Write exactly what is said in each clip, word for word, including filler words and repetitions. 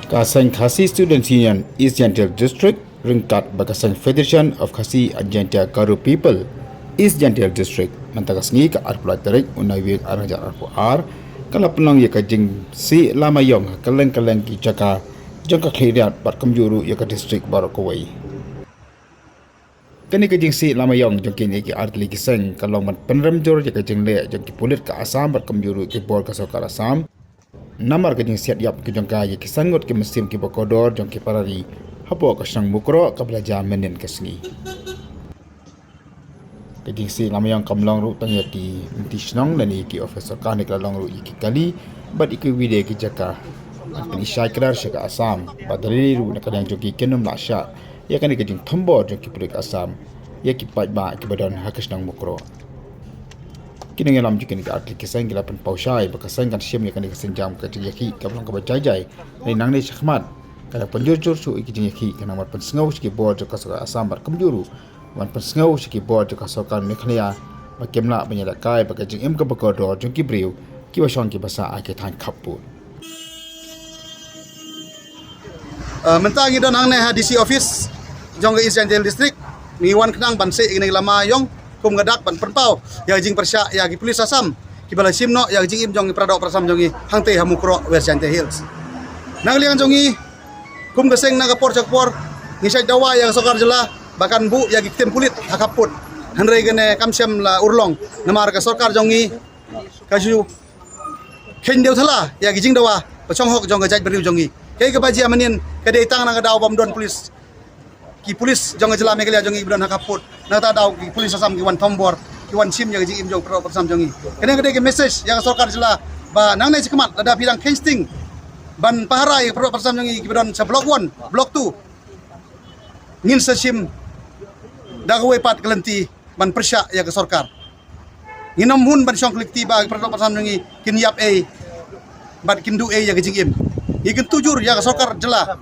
Ka seng Khasi Students Union East Jaintia District ryngkat bad ka seng Federation of Khasi and Jaintia Garo People East Jaintia District, mynta ka sngi ka arphew lai tarik u Naiwieng ar hajar arphew ar, ka la pynlong ïa ka jingsieh lama ïong ha kylleng kylleng ki jaka jong ka khlieh riat bad kumjuh ruh ïa ka district baroh kawei. Kane ka jingsieh lama ïong jong kine ki artylli ki seng ka long ban pynrem jur ïa ka jingleh jong ki pulit ka Assam bad kumjuh ruh ki bor ka sorkar Assam. Namar ka jingsiat ïap ki jong ka ïa ki san ngut ki mynsiem kiba kordor jong ki para ri hapoh ka shnong Mukroh kaba la jia mynnin ka sngi. Ka jingsieh lama ïong kam long ruh tang ïa ki lynti shnong lane ïa ki ophis sorkar, ne ka la long ruh ïa ki kali bad ïa kiwei de ki jaka. Ar tylli shai kdar sha ka Assam bad da lei ruh na ka liang jong ki kin ym lah shah ïa kane ka jingthombor jong ki pulit Assam ïa ki paidbah kiba don ha ka shnong Mukroh. Ki nongïalam jong kine ki artylli ki seng ki la pynpaw shai ba ka seng kan shim ïa kane ka sienjam ka jingïakhih kaba long kaba jai jai nangne shakhmat. Ka la pynjur jur shuh ïa ki jingïakhih, ka namar pynsngew sha ki bor jong ka sorkar Assam bad kumjuh ruh ban pynsngew sha ki bor jong ka sorkar Meghalaya ba kim lah ban ïalehkai bad ka jingim kaba kordor jong ki briew kiba shong kiba sah ha ki thaiñ khappud. Uh, mynta ngi don hangne ha D C office jong ka East Jaintia Hills District. Ngi wan khnang ban sieh ïa kane ka lama ïong kum ka dak ban pynpaw ïa ka jingpyrshah ïa ki pulit Assam kiba la shim noh ïa ka jingim jong ki para doh para sam jong ngi hangtei ha Mukroh, West Jaintia Hills. Na ka liang jong ngi, kum ka seng na ka por sha ka por ngi shait dawa ïa ka sorkar jylla ba kan buh ïa ki ktien pulit ha khappud. Hynrei kane kam shym la urlong namar ka sorkar jong ngi ka ju kheiñ dewthala ïa ki jingdawa ba shong hok jong ka jaitbynriew jong ngi. Kaei kaba jia mynnin ka dei tang na ka daw bym don pulit, ki pulit jong ka jylla Meghalaya jong ngi ba don ha khappud, na kata daw ki pulit Assam ki wan thombor, ki wan shim ïa ka jingim jong para doh para sam jong ngi. Kane ka dei ka message ïa ka sorkar jylla ba nangne shakhmat lada phi dang kheiñ sting ban pahara ïa ka para doh para sam jong ngi kiba don sha block one, block two, ngin sa shim da kawei pat ka lynti ban pyrshah ïa ka sorkar. Ngin ym hun ban shong kylli kti ba ki para doh para sam jong ngi kin ïap ei bad kin duh ei ïa ka jingim. Ngi kyntu jur ïa ka sorkar jylla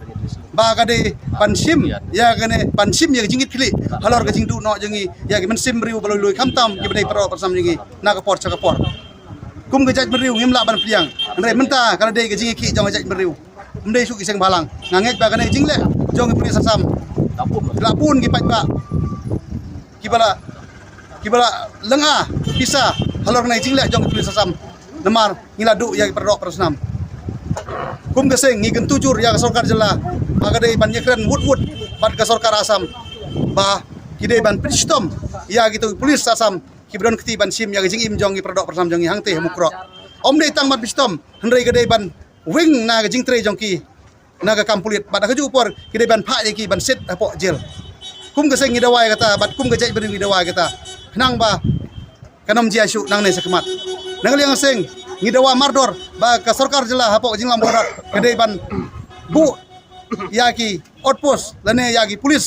ba ka dei ban shim ïa kane, ban shim ïa ka jingkitkhlieh halor ka jingduh noh jong ngi ïa ki mynsiem briew ba lui lui, khamtam kiba dei para doh para sam jong ngi na ka por sha ka por. Kum ka jaitbynriew ngim lah ban pdiang, hynrei mynta ka la dei ka jingïakhih jong ka jaitbynriew. Ym dei shuh ki seng bhalang. Nga ngeit ba kane ka jingleh jong ki pulit Assam la bun ki paidbah kiba la, kiba la lynga pisa halor kane ka jingleh jong ki pulit Assam. Namar ngi la duh ïa ki para doh para sam. Kum ka seng ngi kyntu jur ïa ka sorkar jylla ba ka dei ban ïakren wut wut bad ka sorkar Assam ba ki dei ban pynshitom ïa kito ki pulit Assam kiba don kti ban shim ïa ka jingim jong ki para doh para sam jong ngi hangtei ha Mukroh. Ym dei tang ban pynshitom, hynrei ka dei ban weng na ka jingtrei jong ki na ka kam pulit bad ha kajuh por ki dei ban phah ïa ki ban siat hapoh jel. Kum ka seng ngi dawa ïa kata bad kum ka jaitbynriew ngi dawa ïa kata, khnang ba kan ym jia shuh nangne shakhmat. Na ka liang ka seng ngi dawa mardor ba ka sorkar jylla hapoh ka jinglam border ka dei ban buh ïa ki outpost lane ïa ki pulit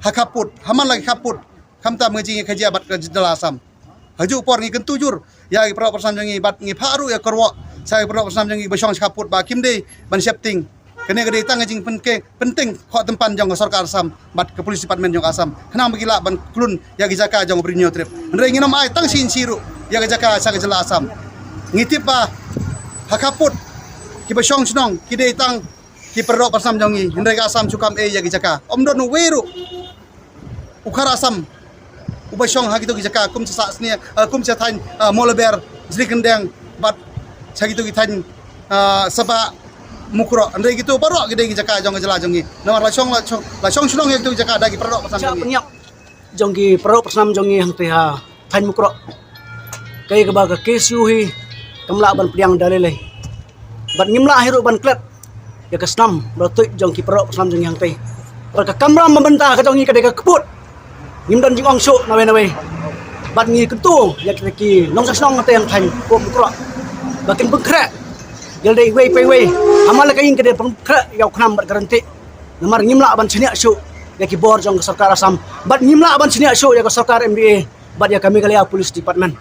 ha khappud, ha man la ki khappud, khamtam ka jingïakajia bad ka jylla Assam. Ha kajuh por ngi kyntu jur ïa ki para doh para sam jong ngi bad ngi phah ruh ïa ka kyrwoh sha ki para doh para sam jong ngi ba shong sha khappud ba kim dei ban sheptieng. Kane ka dei tang ka jingpynke-, pyntieng khoh tympan jong ka sorkar Assam bad ka police department jong ka Assam, khnang ba ki lah ban klun ïa ki jaka jong ka Bri Hynñiewtrep. Hynrei ngin ym ai tang shi inshi ruh ïa ka jaka sha ka jylla Assam. Ngi tip ba ha khappud kiba shong shnong ki dei tang ki para doh para sam jong ngi, hynrei ka Assam shu kam ei ïa ki jaka. Ym don uwei ruh u khar Assam uba shong ha kito ki jaka kum sha Sahsniang, eh, kum sha thaiñ, eh, Mawlaber, Jrikyndeng bad sha kito ki thaiñ, eh, Sabah, Mukroh. Hynrei kito baroh ki dei ki jaka jong ka jylla jong ngi. Namar la shong, la shong, la shong shnong ïa kito ki jaka da ki para doh para sam jong ngi. Jong ki para doh para sam jong ngi hangtei ha thaiñ Mukroh. Kaei kaba ka K S U hi kam lah ban pdiang da lei lei. Bad ngim lah hi ruh ban klet ïa ka snam ba la tuid jong ki para doh para sam jong ngi hangtei. Bad ka kamram ba mynta ka jong ngi ka dei ka kput. Ngim don jingong shuh nawei nawei. Bad ngi kyntu ïa kita ki nongshong shnong hangtei ha thaiñ Mukroh ba kin pynkhreh ïa lade iwei pa iwei. Ha man la ka ïing ka dei pynkhreh ïa u khnam bad ka ryntieh. Namar ngim lah ban shaniah shuh ïa ki bor jong ka sorkar Assam bad ngim lah ban shaniah shuh ïa ka sorkar M D A bad ïa ka Meghalaya Police Department.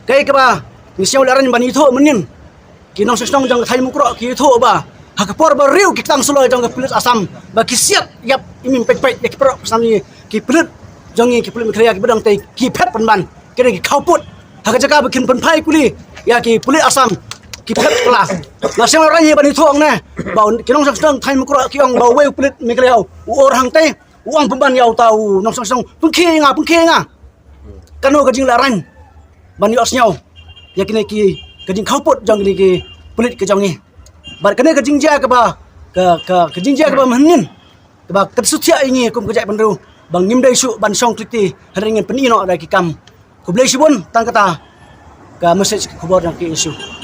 Kaei kaba ngi sngew lehrain ban ïathuh mynnin, ki nongshong shnong jong ka thaiñ Mukroh ki ïathuh ba ha ka por ba riew ki ktang suloi jong ka police Assam ba ki siat ïap imim peit peit ïa ki para doh para sam jong ngi, ki pulit jong ngi, ki pulit Meghalaya kiba don tei ki phet pynban, ki dei ki khawpud. Ha ka jaka ba kin pynphai kuli ïa ki pulit Assam, ki phet pla. La seng la rang ïa ban ïathuh ong ne ba ki nongshong shnong thaiñ Mukroh ki ong ba uwei u pulit Meghalaya u or hangtei, u ong pynban ïa uta u nongshong shnong, pynkhiah ïa nga, pynkhiah ïa nga. Kano ka jinglehraiñ ban ïohsngew ïa kine ki, ka jingkhawpud jong kine ki pulit ka jong ngi. Bad kane ka jingjia kaba, ka, ka, ka jingjia kaba mynhynnin, kaba ka sngewthuh ïa ngi kum ka jaitbynriew ba ngim dei shuh ban shong khliti hynrei ngin pyni noh da ki kam. Khublei shibun, tang kata ka message, ka khubor jong ka KSU.